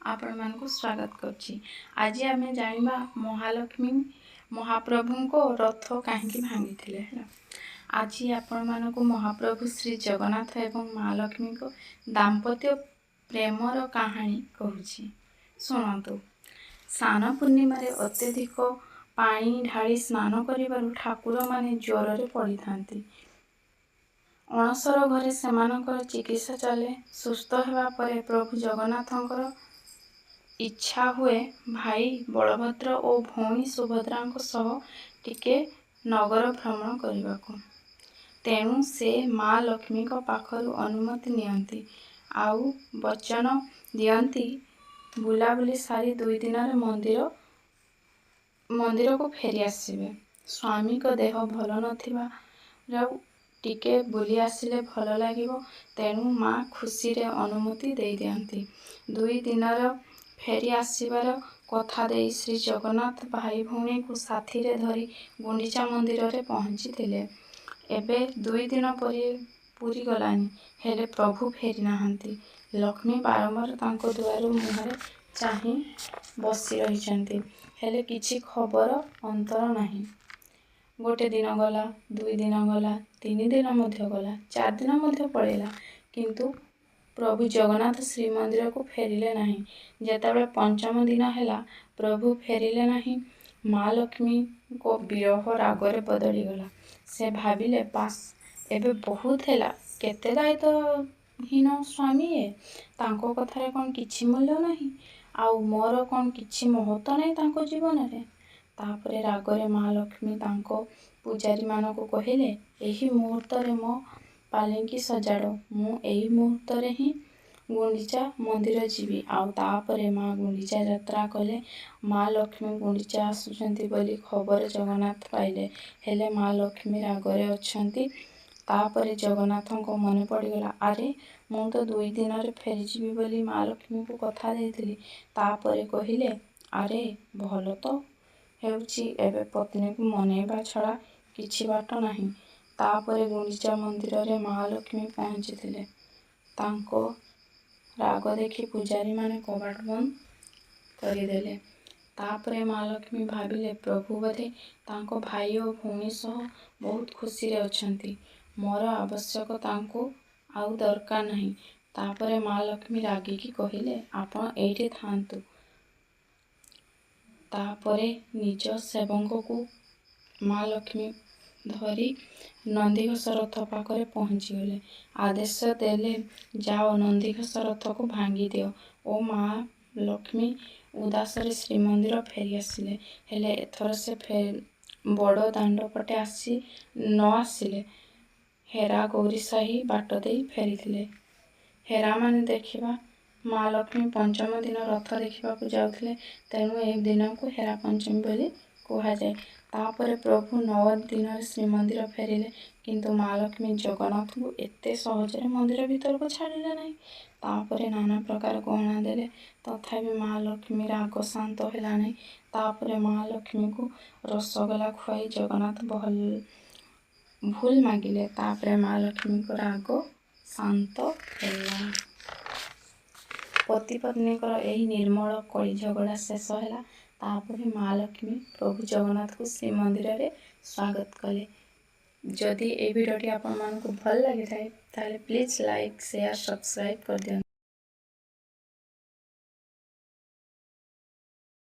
ଆପଣମାନଙ୍କୁ ସ୍ୱାଗତ କରୁଛି। ଆଜି ଆମେ ଜାଣିବା ମହାଲକ୍ଷ୍ମୀ ମହାପ୍ରଭୁଙ୍କ ରଥ କାହିଁକି ଭାଙ୍ଗିଥିଲେ। ହେଲା, ଆଜି ଆପଣମାନଙ୍କୁ ମହାପ୍ରଭୁ ଶ୍ରୀ ଜଗନ୍ନାଥ ଏବଂ ମା ଲକ୍ଷ୍ମୀଙ୍କ ଦାମ୍ପତ୍ୟ ପ୍ରେମର କାହାଣୀ କହୁଛି, ଶୁଣନ୍ତୁ। ସ୍ନାନ ପୂର୍ଣ୍ଣିମାରେ ଅତ୍ୟଧିକ ପାଣି ଢାଳି ସ୍ନାନ କରିବାରୁ ଠାକୁରମାନେ ଜ୍ୱରରେ ପଡ଼ିଥାନ୍ତି। ଅଣସର ଘରେ ସେମାନଙ୍କର ଚିକିତ୍ସା ଚାଲେ। ସୁସ୍ଥ ହେବା ପରେ ପ୍ରଭୁ ଜଗନ୍ନାଥଙ୍କର ଇଚ୍ଛା ହୁଏ ଭାଇ ବଳଭଦ୍ର ଓ ଭଉଣୀ ସୁଭଦ୍ରାଙ୍କ ସହ ଟିକେ ନଗର ଭ୍ରମଣ କରିବାକୁ। ତେଣୁ ସେ ମା ଲକ୍ଷ୍ମୀଙ୍କ ପାଖରୁ ଅନୁମତି ନିଅନ୍ତି ଆଉ ବଚନ ଦିଅନ୍ତି ବୁଲାବୁଲି ସାରି 2 ଦିନରେ ମନ୍ଦିରକୁ ଫେରି ଆସିବେ। ସ୍ୱାମୀଙ୍କ ଦେହ ଭଲ ନଥିବାରୁ ଟିକେ ବୁଲି ଆସିଲେ ଭଲ ଲାଗିବ। ତେଣୁ ମା ଖୁସିରେ ଅନୁମତି ଦେଇଦିଅନ୍ତି। 2 ଦିନର ଫେରି ଆସିବାର କଥା ଦେଇ ଶ୍ରୀ ଜଗନ୍ନାଥ ଭାଇ ଭଉଣୀଙ୍କୁ ସାଥିରେ ଧରି ଗୁଣ୍ଡିଚା ମନ୍ଦିରରେ ପହଞ୍ଚିଥିଲେ। ଏବେ 2 ଦିନ ପୂରିଗଲାଣି, ହେଲେ ପ୍ରଭୁ ଫେରିନାହାନ୍ତି। ଲକ୍ଷ୍ମୀ ବାରମ୍ବାର ତାଙ୍କ ଦୁଆର ମୁହଁରେ ଚାହିଁ ବସି ରହିଛନ୍ତି, ହେଲେ କିଛି ଖବର ଅନ୍ତର ନାହିଁ। ଗୋଟେ ଦିନ ଗଲା, 2 ଦିନ ଗଲା, 3 ଦିନ ମଧ୍ୟ ଗଲା, 4 ଦିନ ମଧ୍ୟ ପଳେଇଲା, କିନ୍ତୁ ପ୍ରଭୁ ଜଗନ୍ନାଥ ଶ୍ରୀମନ୍ଦିରକୁ ଫେରିଲେ ନାହିଁ। ଯେତେବେଳେ ପଞ୍ଚମ ଦିନ ହେଲା, ପ୍ରଭୁ ଫେରିଲେ ନାହିଁ, ମା ଲକ୍ଷ୍ମୀଙ୍କ ବିରହ ରାଗରେ ବଦଳିଗଲା। ସେ ଭାବିଲେ, ବାସ୍, ଏବେ ବହୁତ ହେଲା। କେତେ ଦାୟିତ୍ୱହୀନ ସ୍ୱାମୀ ଏ! ତାଙ୍କ କଥାରେ କ'ଣ କିଛି ମୂଲ୍ୟ ନାହିଁ? ଆଉ ମୋର କ'ଣ କିଛି ମହତ୍ତ୍ୱ ନାହିଁ ତାଙ୍କ ଜୀବନରେ? ତାପରେ ରାଗରେ ମା ଲକ୍ଷ୍ମୀ ତାଙ୍କ ପୂଜାରୀମାନଙ୍କୁ କହିଲେ, ଏହି ମୁହୂର୍ତ୍ତରେ ମୋ ପାଲିଙ୍କି ସଜାଡ଼। ମୁଁ ଏଇ ମୁହୂର୍ତ୍ତରେ ହିଁ ଗୁଣ୍ଡିଚା ମନ୍ଦିର ଯିବି। ଆଉ ତାପରେ ମା ଗୁଣ୍ଡିଚା ଯାତ୍ରା କଲେ। ମା ଲକ୍ଷ୍ମୀ ଗୁଣ୍ଡିଚା ଆସୁଛନ୍ତି ବୋଲି ଖବର ଜଗନ୍ନାଥ ପାଇଲେ। ହେଲେ ମା ଲକ୍ଷ୍ମୀ ରାଗରେ ଅଛନ୍ତି। ତାପରେ ଜଗନ୍ନାଥଙ୍କ ମନେ ପଡ଼ିଗଲା, ଆରେ, ମୁଁ ତ 2 ଦିନରେ ଫେରିଯିବି ବୋଲି ମା ଲକ୍ଷ୍ମୀଙ୍କୁ କଥା ଦେଇଥିଲି। ତାପରେ କହିଲେ, ଆରେ, ଭଲ ତ ହେଉଛି, ଏବେ ପତ୍ନୀକୁ ମନେଇବା ଛଡ଼ା କିଛି ବାଟ ନାହିଁ। ତାପରେ ଗୁଣ୍ଡିଚା ମନ୍ଦିରରେ ମା ଲକ୍ଷ୍ମୀ ପହଞ୍ଚିଥିଲେ। ତାଙ୍କ ରାଗ ଦେଖି ପୂଜାରୀମାନେ କବାଟ ବନ୍ଦ କରିଦେଲେ। ତାପରେ ମା ଲକ୍ଷ୍ମୀ ଭାବିଲେ, ପ୍ରଭୁ ବୋଧେ ତାଙ୍କ ଭାଇ ଓ ଭଉଣୀ ସହ ବହୁତ ଖୁସିରେ ଅଛନ୍ତି। ମୋର ଆବଶ୍ୟକ ତାଙ୍କୁ ଆଉ ଦରକାର ନାହିଁ। ତାପରେ ମା ଲକ୍ଷ୍ମୀ ରାଗିକି କହିଲେ, ଆପଣ ଏଇଠି ଥାଆନ୍ତୁ। ତାପରେ ନିଜ ସେବକଙ୍କୁ ମା ଲକ୍ଷ୍ମୀ ଧରି ନନ୍ଦିଘୋଷ ରଥ ପାଖରେ ପହଞ୍ଚିଗଲେ। ଆଦେଶ ଦେଲେ, ଯାଅ, ନନ୍ଦିଘୋଷ ରଥକୁ ଭାଙ୍ଗିଦିଅ। ଓ ମା ଲକ୍ଷ୍ମୀ ଉଦାସରେ ଶ୍ରୀମନ୍ଦିର ଫେରିଆସିଲେ। ହେଲେ ଏଥର ସେ ବଡ଼ ଦାଣ୍ଡ ପଟେ ଆସି ନ ଆସିଲେ, ହେରା ଗୌରୀସାହି ବାଟ ଦେଇ ଫେରିଥିଲେ। ହେରାମାନେ ଦେଖିବା ମା ଲକ୍ଷ୍ମୀ ପଞ୍ଚମ ଦିନ ରଥ ଦେଖିବାକୁ ଯାଉଥିଲେ, ତେଣୁ ଏହି ଦିନକୁ ହେରା ପଞ୍ଚମୀ ବୋଲି କୁହାଯାଏ। ତାପରେ ପ୍ରଭୁ 9 ଦିନରେ ଶ୍ରୀମନ୍ଦିର ଫେରିଲେ, କିନ୍ତୁ ମା ଲକ୍ଷ୍ମୀ ଜଗନ୍ନାଥଙ୍କୁ ଏତେ ସହଜରେ ମନ୍ଦିର ଭିତରକୁ ଛାଡ଼ିଲେ ନାହିଁ। ତାପରେ ନାନା ପ୍ରକାର ଗହଣା ଦେଲେ, ତଥାପି ମା ଲକ୍ଷ୍ମୀ ରାଗ ଶାନ୍ତ ହେଲା ନାହିଁ। ତାପରେ ମା ଲକ୍ଷ୍ମୀଙ୍କୁ ରସଗୋଲା ଖୁଆଇ ଜଗନ୍ନାଥ ଭୁଲ ମାଗିଲେ। ତାପରେ ମା ଲକ୍ଷ୍ମୀଙ୍କ ରାଗ ଶାନ୍ତ ହେଲା। ପତି ପତ୍ନୀଙ୍କର ଏହି ନିର୍ମଳ କଳି ଝଗଡ଼ା ଶେଷ ହେଲା। ତାପରେ ମା ଲକ୍ଷ୍ମୀ ପ୍ରଭୁ ଜଗନ୍ନାଥଙ୍କୁ ଶ୍ରୀମନ୍ଦିରରେ ସ୍ୱାଗତ କଲେ। ଯଦି ଏଇ ଭିଡ଼ିଓଟି ଆପଣମାନଙ୍କୁ ଭଲ ଲାଗିଥାଏ, ତାହେଲେ ପ୍ଲିଜ୍ ଲାଇକ୍, ସେୟାର, ସବସ୍କ୍ରାଇବ୍ କରିଦିଅନ୍ତୁ।